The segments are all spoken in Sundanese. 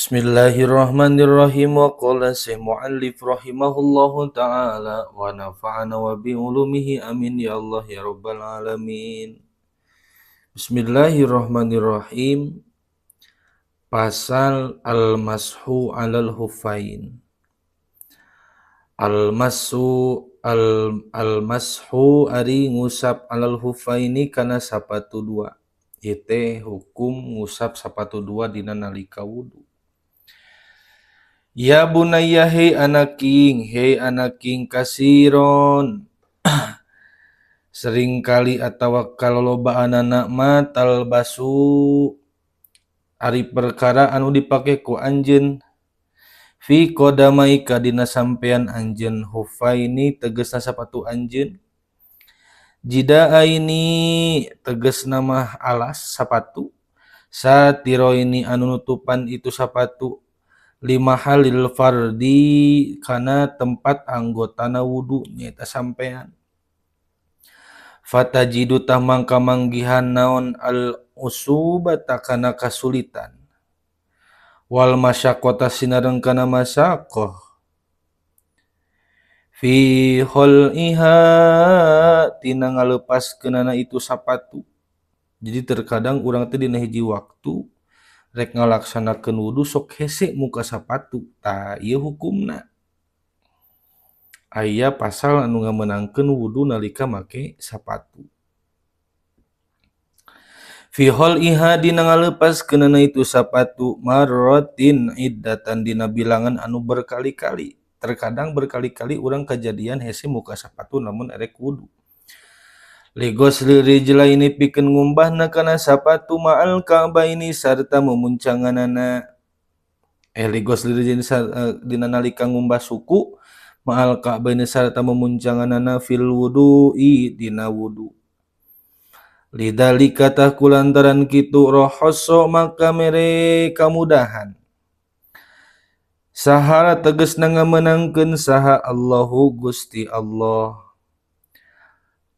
Bismillahirrahmanirrahim. Wa qala syekh muallif rahimahullahu taala wa nafa'ana wa bi ulumihi amin ya Allah ya rabbal alamin. Bismillahirrahmanirrahim. Pasal al-mashu 'alal hufain. Al-mashu al-mashu ari ngusap 'alal hufaini kana sapatu dua. Ieu teh hukum ngusap sapatu dua dina nalika wudu. Ya bunayya hei anaking kasiron seringkali atawa kalolobaanana ma talbasu ari perkara anu dipake ku anjeun fi qadamaika dina sampean anjeun hufaini tegesna sapatu anjeun jidaaini tegesna mah alas sapatu satiroini anu nutupan itu sapatu lima halil fardi kana tempat anggotana wudu nyaeta sampean fatajidu tah mangka manggihan naon al usubata kana kasulitan wal masyaqqata sinareng kana masyaqqah fi khal'iha tina ngalepaskeunana itu sapatu. Jadi terkadang urang teh dina hiji waktu rek ngalaksanakeun wudu sok hese muka sapatu. Tah ieu hukumna. Aya pasal anu ngamenangkeun wudu nalika make sapatu. Fi khal'iha dina ngalepaskeunana itu sapatu marratin iddatan dina bilangan anu berkali-kali. Terkadang berkali-kali urang kejadian hese muka sapatu namun erek wudu. Ligosli rijlaini pikeun ngumbahna kana sapatu ma'al ka'baini sarta memuncanganana. Ligosli rijlaini dina nalika ngumbah suku ma'al ka'baini sarta memuncanganana fil wudu'i dina wudu. Lidalika tah kulantaran kitu rohoso maka mere kamudahan. Sahara tegesna ngamenangkeun saha Allahu Gusti Allah.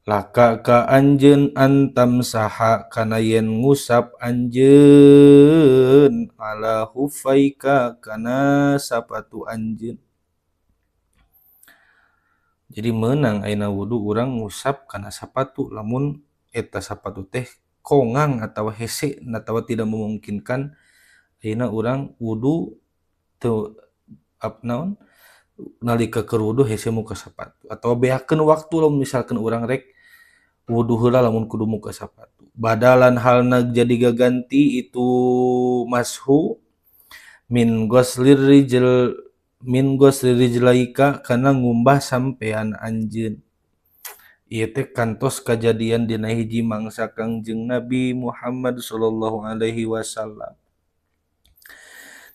Laka ka anjeun antam saha kana yen ngusap anjeun ala hufaika kana sapatu anjeun. Jadi meunang ayeuna wudu urang ngusap kana sapatu lamun eta sapatu teh kongang atawa hese atawa tidak memungkinkan ayeuna urang wudu teu naon nalika keur wudu hese muka sapatu atawa beakeun waktu lamun misalkan urang rek wudu heula lamun kudu muka sapatu. Badalan halna jadi gaganti itu mashu min ghuslir rijl min ghuslir rijlaika kana ngumbah sampean anjeun. Ieu teh kantos kajadian dina hiji mangsa Kangjeng Nabi Muhammad sallallahu alaihi wasallam.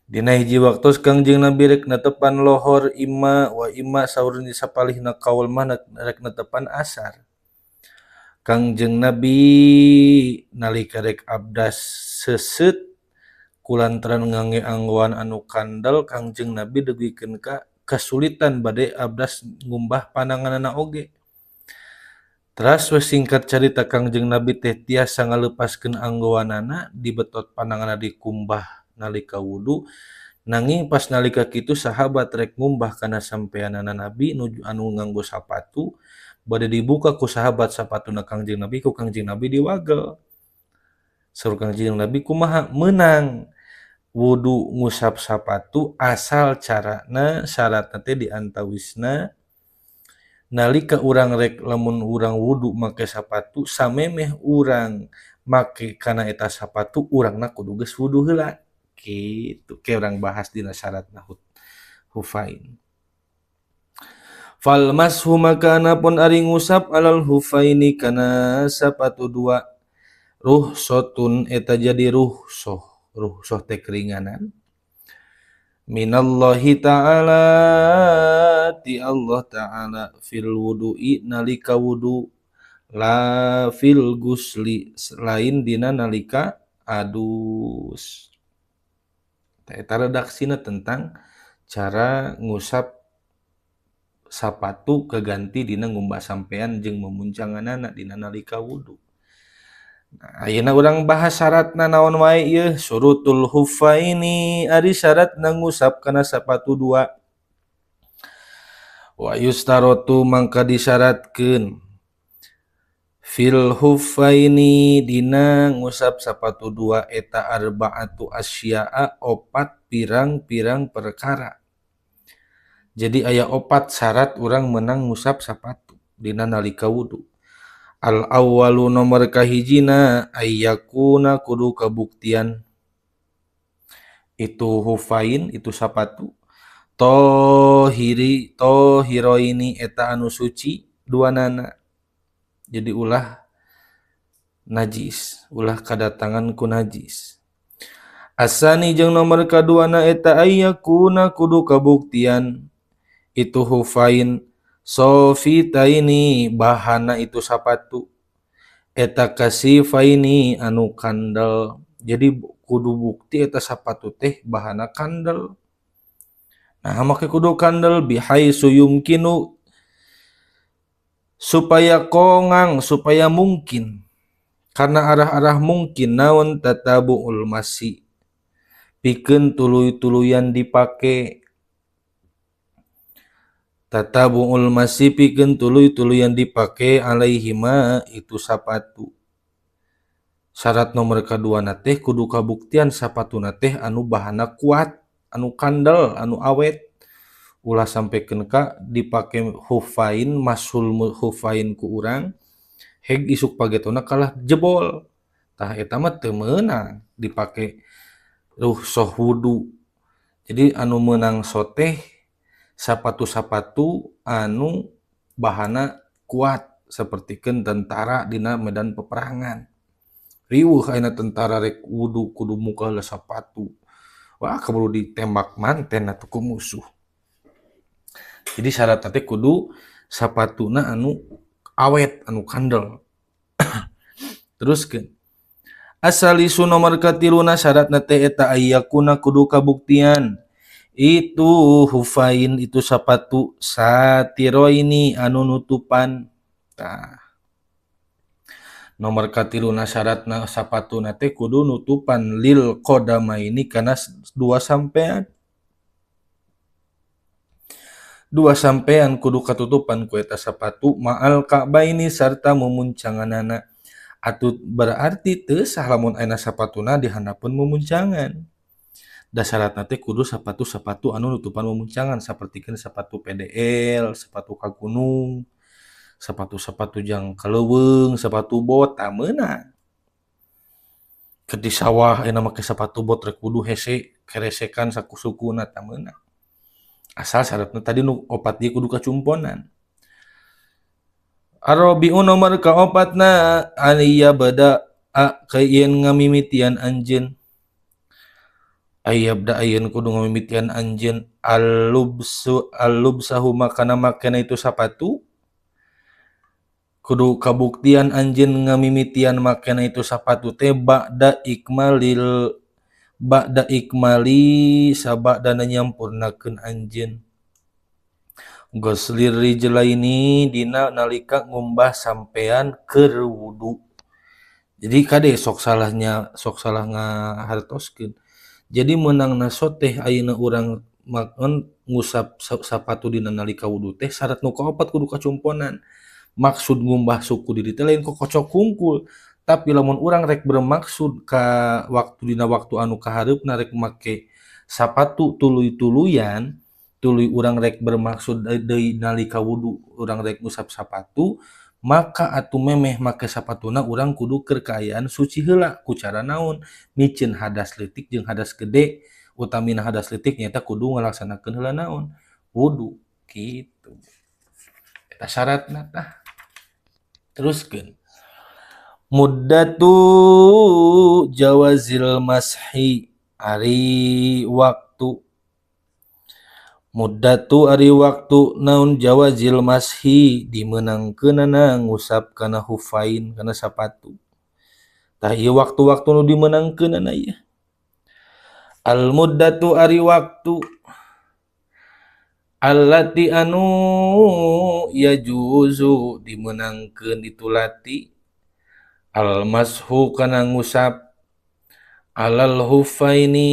Dina hiji waktu Kangjeng Nabi rek netepan lohor imma wa imma saur di sapalihna kaul mah rek netepan asar. Kangjeng Nabi nalika rek abdas seuseut kulantaran ngangge anggoan anu kandel Kangjeng Nabi dugikeun ka kesulitan bade abdas ngumbah pananganana oge. Teras we singkat carita Kangjeng Nabi teh tiasa ngalepaskeun anggoanana dibetot pananganana dikumbah nalika wudu. Nanging pas nalika kitu sahabat rek ngumbah kana sampeanana Nabi nuju anu nganggo sapatu bade dibuka ku sahabat sapatuna Kangjeng Nabi ku Kangjeng Nabi diwagel. Saur Kangjeng Nabi kumaha meunang wudu ngusap sapatu asal carana syaratna teh diantawisna nalika urang rek lamun urang wudu make sapatu samemeh urang make kana eta sapatu urangna kudu geus wudu heula. Gitu ke urang bahas dina syaratna hufain. Fal mashu maka anapun ari ngusap alal hufaini kana sapatu dua ruhsotun eta jadi ruhsoh ruhsoh teh keringanan minallahi ta'ala ti Allah ta'ala fil wudu'i nalika wudu la fil gusli lain dina nalika adus. Eta redaksina tentang cara ngusap sapatu keganti dina ngumbah sampean jeung memuncanganana dina nalika wudu. Nah, ayeuna urang bahas syaratna naon wae ieu surutul huffaini ari syaratna ngusap kana sapatu dua. Wa yustarotu mangka disyaratkeun fil huffaini dina ngusap sapatu dua eta arba'atu asya'a opat pirang-pirang perkara. Jadi aya opat syarat urang menang ngusap sapatu dina nalika wudu. Al awwalu nomor kahijina ayyakuna kudu kabuktian itu hufain itu sapatu tohiri tohiroini eta anu suci duanana. Jadi ulah najis, ulah kadatangan ku najis. Asani jeung nomor kaduana eta ayyakuna kudu kabuktian itu hufain sofitaini bahana itu sapatu eta kasifaini anu kandel. Jadi kudu bukti eta sapatu teh bahana kandel. Nah make kudu kandel bihaisu yumkinu supaya kongang supaya mungkin karena arah-arah mungkin naon tatabuul masi pikeun tuluy-tuluyan dipake. Tatabuul masi pikeun tuluy-tuluyan dipake alaihima itu sapatu. Syarat nomor kaduana teh kudu kabuktian sapatuna teh anu bahana kuat, anu kandel, anu awet. Ulah sampikeun ka dipake hufain masul hufain ku urang heg isuk pagetona kalah jebol. Tah eta mah teu meunang dipake ruhsoh wudu. Jadi anu meunang soteh sapatu-sapatu anu bahana kuat sapertikeun tentara dina medan peperangan. Riweuh ayeuna tentara rek wudu kudu muka heula sapatu. Wah keburu ditembak manten atuh ku musuh. Jadi syarat teh kudu sapatuna anu awet anu kandel. Teruskeun. Asalisu nomor katiluna syaratna teh eta ayyakuna kudu kabuktian itu hufain itu sapatu satiroini anu nutupan. Tah nomor katiluna syaratna sapatuna teh kudu nutupan lil qadamaini kana dua sampean. Dua sampean kudu katutupan ku eta sapatu ma'al ka'baini sarta mumuncanganana. Atuh berarti teu sah lamun ayeuna sapatuna dihandapeun mumuncangan. Da syaratna teh kudu sapatu-sapatu anu nutupan mumuncangan sapertikeun sapatu PDL, sapatu ka gunung, sapatu-sapatu jang kaleuweung, sapatu bot tah meunang. Keur di sawah ayeuna make sapatu bot rek wudu hese keresekan saku-sukuna tah meunang. Asal syaratna tadi nu opat ieu kudu kacumponan. Arabiu nomor kaopatna aliyya bada a kayeun ngamimitian anjeun. Ayyabda ayeun kudu ngamimitian anjeun al-lubsu al-lubsahu makana makena itu sapatu. Kudu kabuktian anjeun ngamimitian makena itu sapatu teh ba'da ikmalil ba'da ikmali sabadana nyampurnakeun anjeun ghuslir rijlaini dina nalika ngumbah sampean keur wudu. Jadi kade sok salahnya sok salah ngahartoskeun. Jadi meunangna soteh ayeuna urang makan ngusap sapatu dina nalika wudu teh syarat nu kaopat kudu kacumponan. Maksud ngumbah suku diri teh lain kokocok hungkul, tapi lamun urang rek bermaksud ka waktu dina waktu anu kahareupna rek make sapatu tuluy-tuluyan, tuluy urang rek bermaksud deui nalika wudu urang rek ngusap sapatu, maka atuh memeh make sapatuna urang kudu keur kaayaan suci heula ku cara naon miceun hadas leutik jeung hadas gede, utamina hadas leutik nyaeta kudu ngalaksanakeun heula naon wudu kitu. Eta syaratna tah. Teruskeun muddatu jawazil mashi ari waktu muddatu ari waktu naon jawazil mashi dimeunangkeunana ngusap kana hufain kana sapatu. Tah ieu waktu-waktu nu dimeunangkeunana ieu. Al muddatu ari waktu allati anu yajuzu dimeunangkeun itu lati Al mashu kana ngusap alal hufaini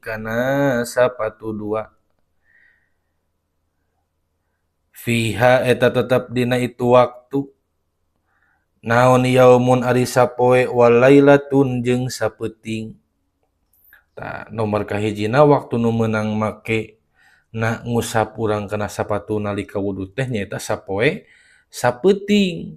kana sapatu dua fiha eta tetep dina itu waktu naon yaumun ari sapoe walailatun jeung sapeuting. Tah nomor kahijina waktu nu meunang make na ngusap urang kana sapatu nalika wudu teh nyaeta sapoe sapeuting.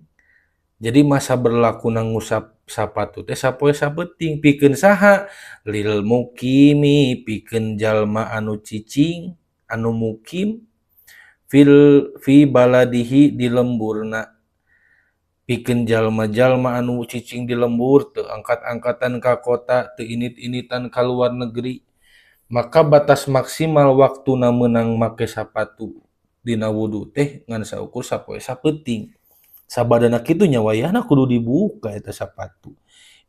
Jadi masa berlaku na ngusap sapatu teh sapoe sapeuting pikeun saha lil mukimi pikeun jalma anu cicing anu mukim fil fi baladihi di lemburna pikeun jalma-jalma anu cicing di lembur teu angkat-angkatan ka kota teu init-initan ka luar negeri maka batas maksimal waktuna meunang make sapatu dina wudu teh ngan saukur sapoe sapeuting. Sabadana kitu nya wayahna kudu dibuka eta sapatu.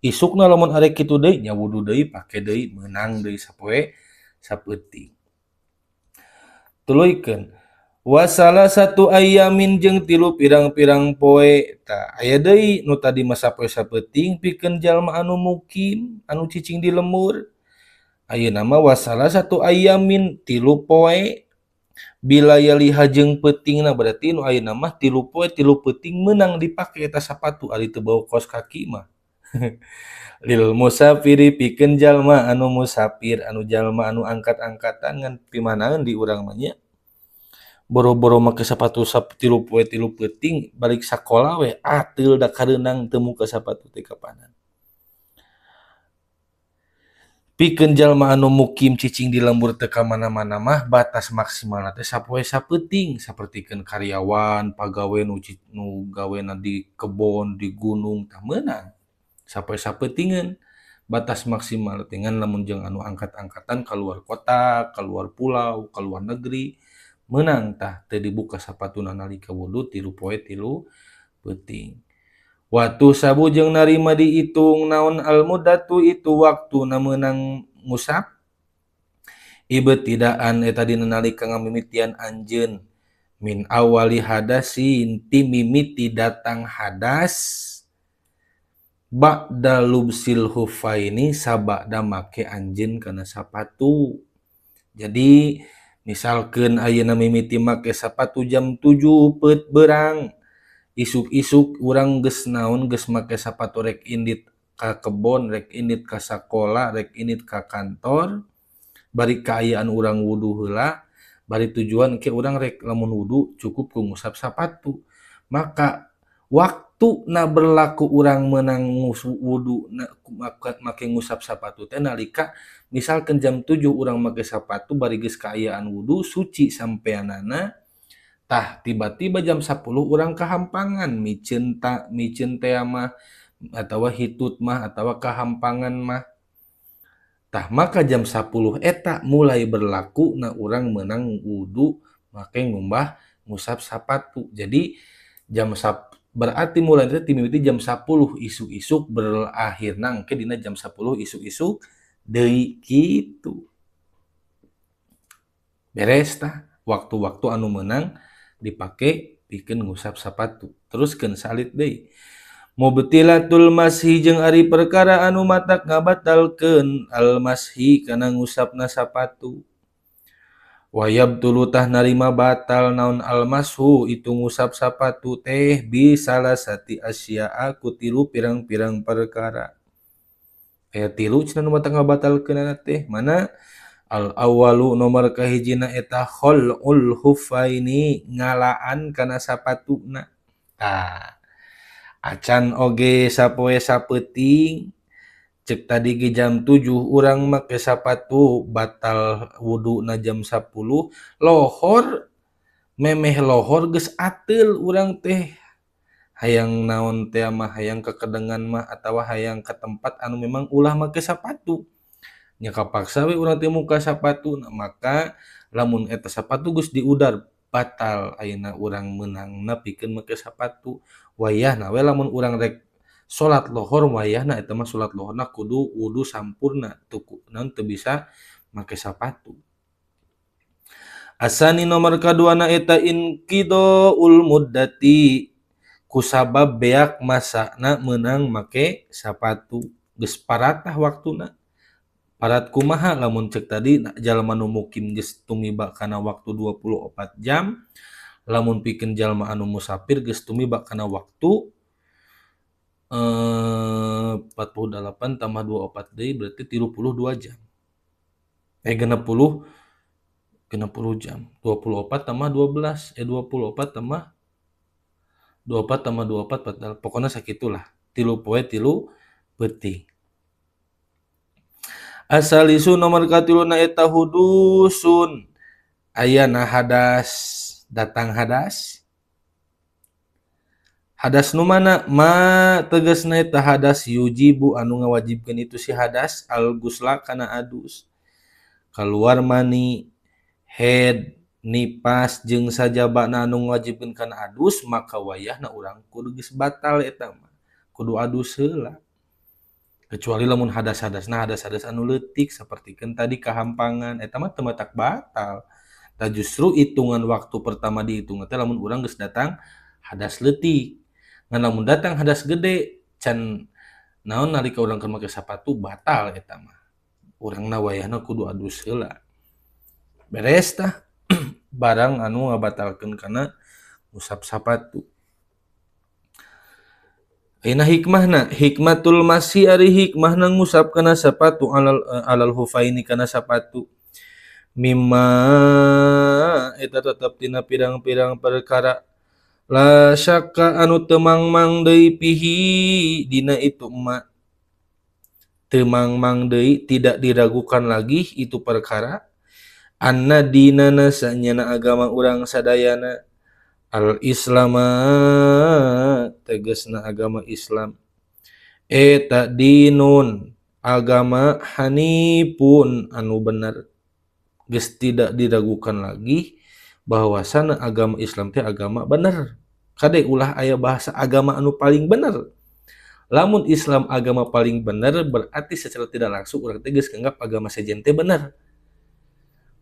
Isukna lamun arek kitu deui nya wudu deui pake deui meunang deui sapoe sapeuting. Tuluykeun wa salasatu ayyamin jeung tilu pirang-pirang poe. Tah aya deui nu tadi mah sapoe sapeuting pikeun jalma anu mukim anu cicing di lembur. Ayeuna mah wa salasatu ayyamin tilu poe bila yaliha jeung peutingna berarti nu ayeuna mah tilu poe tilu peuting meunang dipake eta sapatu ari teu bau kaos kaki mah. Lil musafiri pikeun jalma anu musafir anu jalma anu angkat-angkatan ngan pimanaeun di urang mah nya. Boro-boro make sapatu tilu poe tilu peuting balik sakola we ateul da kareunang teu muka sapatu teh kapanan. Pikeun jalma anu mukim cicing di lembur teu ka mana-mana mah batas maksimalna teh sapoe sapeuting sapertikeun karyawan pagawe nu gawena di kebon di gunung tah meunang sapoe sapeutingeun batas maksimal teh ngan lamun jeung anu angkat-angkatan kaluar kota kaluar pulau kaluar negeri meunang tah teu dibuka sapatuna nalika wudu tilu poe tilu peuting. Watu sabu jeung narima dihitung naon almudatu itu waktu na meunang ngusap ibtidaan eta dina nalika ngamimitian anjeun min awali hadasin ti mimiti datang hadas ba'da lubsil hufaini sabada make anjeun kana sapatu. Jadi misalkeun ayeuna mimiti make sapatu jam 7 peut beurang isuk-isuk urang geus naon geus make sapatu rek indit ka kebon rek indit ka sakola rek indit ka kantor bari kaayaan urang wudu heula bari tujuan ke urang rek lamun wudu cukup ku ngusap sapatu maka waktu na berlaku urang meunang wudu na make ngusap sapatu teh nalika misalkan jam 7 urang make sapatu bari geus kaayaan wudu suci sampeanana tah tiba-tiba jam 10 urang kahampangan miceun ta miceun teh mah atawa hitut mah atawa kahampangan mah tah maka jam 10 eta mulai berlaku na urang meunang wudu make ngumbah ngusap sapatu. Jadi jam berarti mulai teh timimiti jam 10 isuk-isuk berakhirna engke dina jam 10 isuk-isuk deui kitu. Beres tah waktu-waktu anu meunang dipake pikeun ngusap sapatu. Teruskeun salit deui. Mubtilatul mashi jeung ari perkara anu matak ngabatalkeun al mashi kana ngusapna sapatu. Wayab tulu tah narima batal naon al mashu itu ngusap sapatu teh bi salasati asya'a ku tilu pirang-pirang perkara. Aya tilu cenah nu matak ngabatalkeunana teh mana al awalu nomor kahijina eta khal'ul hufaini ngalaan kana sapatuna. Tah acan oge sapoe sapeuting cek tadi ge jam 7 urang make sapatu batal wuduna jam 10 lohor memeh lohor geus ateul urang teh hayang naon teh mah hayang kekedengan mah atawa hayang ke tempat anu memang ulah make sapatu nya kapaksa we urang teh muka sapatu nah, maka lamun eta sapatu geus diudar batal ayeuna urang meunangna pikeun make sapatu wayahna we lamun urang rek salat lohor wayahna eta mah salat lohorna kudu wudu sampurna teu naon teu bisa make sapatu. Asani nomor kaduana eta inqidaul muddati Kusabab beak masana meunang make sapatu geus paratah waktuna. Parat kumaha lamun cek tadi jalma nu mukim geus tumiba kana waktu 24 jam, lamun pikeun jalma anu musafir geus tumiba kana waktu 48 tambah 24 deui berarti 32 jam. 60 jam. 24 tambah 12, 24 tambah 24 tambah 24, 48. Pokoknya sakitulah. 3 poe 3 peuting. Asalisu nomor katiluna eta hudusun. Ayana hadas, datang hadas. Hadas nu mana? Ma tegasna eta hadas yujibu anu ngawajibkeun itu si hadas al gusla kana adus. Keluar mani, head, nipas jeung sajabana anu ngawajibkeun kana adus maka wayahna urang kudu geus batal eta mah. Kudu adus heula. Kecuali lamun hadas-hadasna hadas-hadas anu leutik sapertikeun tadi kahampangan eta mah teu matak batal. Tah justru hitungan waktu pertama dihitung teh lamun urang geus datang hadas leutik. Ngan lamun datang hadas gede can naon nalika urang keur make sapatu batal eta mah. Urangna wayahna kudu adus heula. Beres tah barang anu ngabatalkeun kana ngusap sapatu. Ayeuna hikmahna, hikmatul masi ari hikmahna ngusap kana sapatu alal hufaini kana sapatu. Mimma eta tetep tina pirang-pirang perkara la syakka anu teu mangmang deui pihi dina itu ma. Teu mangmang deui, tidak diragukan lagi itu perkara anna dinana sanyana agama urang sadayana al islama tegasna agama Islam eta dinun agama hanifun anu bener. Geus tidak diragukan lagi bahwasana agama Islam teh agama bener. Kade ulah aya bahasa agama anu paling bener. Lamun Islam agama paling bener berarti secara tidak langsung urang teh geus nganggap agama sejen teh bener.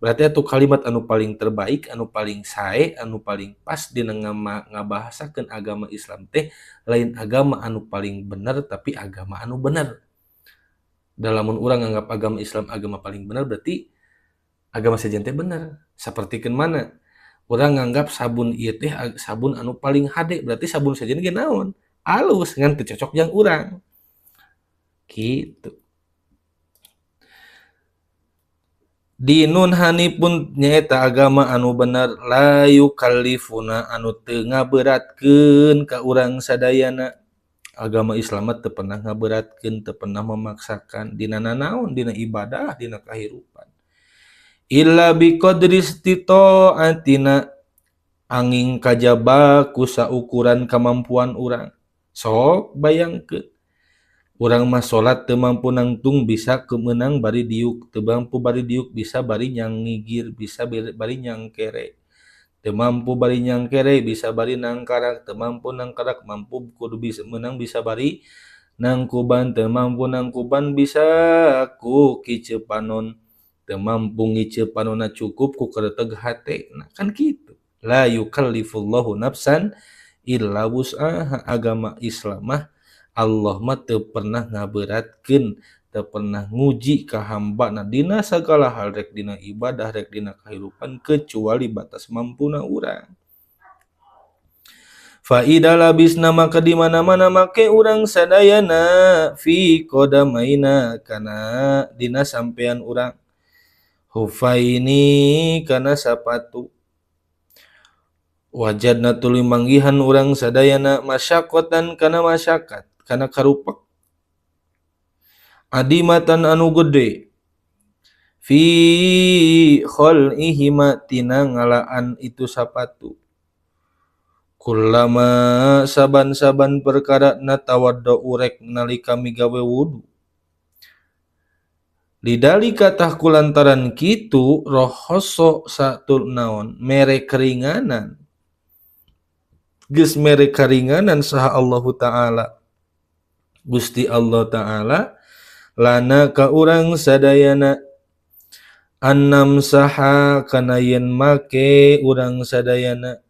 Berarti atuh kalimat anu paling terbaik, anu paling sae, anu paling pas dina ngabahasakeun agama Islam teh lain agama anu paling bener tapi agama anu bener. Da lamun urang nganggap agama Islam agama paling bener berarti agama sejen teh bener. Sapertikeun mana? Urang nganggap sabun ieu teh sabun anu paling hade berarti sabun sejen ge naon? Alus ngan teu cocok jeung urang. Kitu. Dinun hanifun nyaeta agama anu bener la yukallifuna anu teu ngaberatkeun ka urang sadayana. Agama Islam mah teu pernah ngaberatkeun, teu pernah memaksakan dina nanaon, dina ibadah, dina kahirupan. Illa biqadri istita'atina angin kajaba ku saukuran kamampuan urang. Sok bayangkeun urang mah salat teu mampu nangtung bisa kemenang bari diuk, teu mampu bari diuk bisa bari nyangigir, bisa bari nyangkere. Teu mampu bari nyangkere bisa bari nangkarak, teu mampu nangkarak mampu kudu bisa menang bisa bari nangkuban, teu mampu nangkuban bisa ku kiceup panon, teu mampu ngiceup panonna cukup ku kereteg hate. Nah kan kitu. La yukallifullahu nafsan illa wus'aha. Agama Islam mah Allah mah teu pernah ngaberatkeun, teu pernah nguji ka hambana dina sagala hal, rek dina ibadah, rek dina kahirupan kecuali batas mampuna urang. Fa idza labisna maka di mana-mana make urang sadayana fi qadamaina kana dina sampean urang hufaini kana sapatu wajadna tuluy manggihan urang sadayana masyaqqatan kana masyaqqat kana karupak adimatan anu gede fi khalihima tina ngalaan itu sapatu kullama saban-saban perkara natawadda urek nalika migawe wudu lidalika tah kulantaran kitu rohoso satul naon mere keringanan geus mere karinganan saha Allahu Ta'ala Gusti Allah Ta'ala lana ka urang sadayana annam saha kana yen make urang sadayana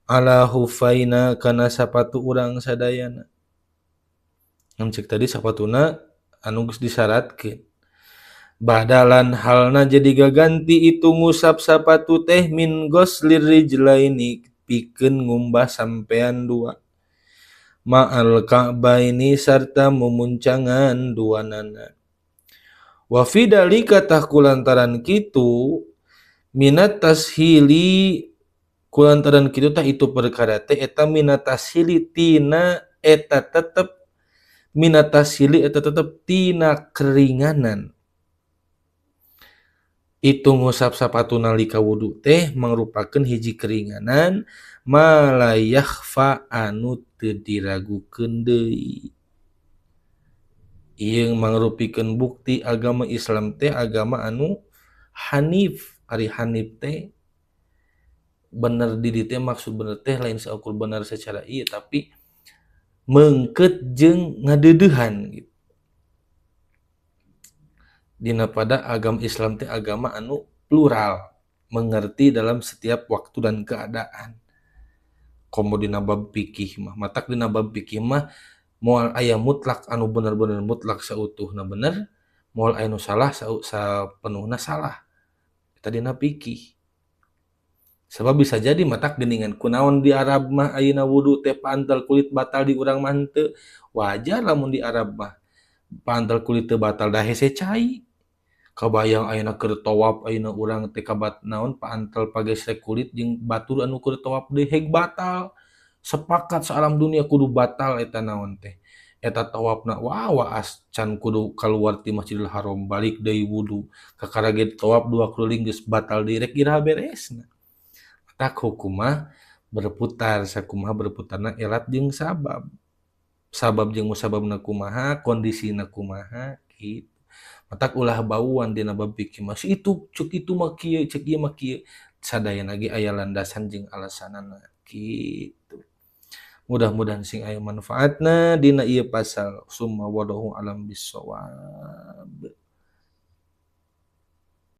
Ala hufaina kana sapatu urang sadayana. Ngan cek tadi sapatuna anu geus disyaratkeun. Badalan halna jadi gaganti itu ngusap sapatu teh min ghuslir rijlaini pikeun ngumbah sampean dua. Ma'al ka'baini sarta mumuncangan duanana. Wa fi dalika tah kulantaran kitu minat tashili kulantaran kitu tah itu perkara teh eta minat tashili tina eta tetep minat tashili eta tetep tina keringanan. Itu ngusap sapatu nalika wudu teh mangrupakeun hiji keringanan malayahfa anu teu diragukeun deui. Ieu mangrupikeun bukti agama Islam teh agama anu hanif. Ari hanif teh bener di dieu teh maksud bener teh lain saukur bener secara ieu tapi meungkeut jeung ngadeudeuhan gitu. Dina pada agama Islam teh agama anu plural, mengerti dalam setiap waktu dan keadaan. Komo dina bab fikih mah, matak dina bab fikih mah moal aya mutlak anu bener-bener mutlak sautuhna bener, moal aya nu salah sapenuhna salah. Eta dina fikih. Sebab bisa jadi matak geuningan kunaon di Arab mah ayeuna wudu teh paantel kulit batal di urang mah henteu. Wajar lamun di Arab mah paantel kulit teu batal da hese cai. Kabayang ayeuna keur tawaf ayeuna urang teh kabat naon paantel pagesrek kulit jeung batur anu keur tawaf deui heg batal. Sepakat saalam dunia kudu batal eta naon teh. Eta tawafna wah waas can kudu kaluar ti Masjidil Haram balik deui wudu. Kakara ge tawaf dua keliling geus batal deui rek iraha beresna. Tak hukumah berputar sakumaha berputarna elat jeung sabab. Sabab jeung musababna kumaha, kondisina kumaha gitu. Matak ulah bauan dina bab fikih mah itu cek itu mah kieu cek ieu mah kieu. Sadayana ge aya landasan jeung alasanana gitu. Mudah-mudahan sing aya manfaatna dina ieu pasal. Summa wallahu alam bissawab.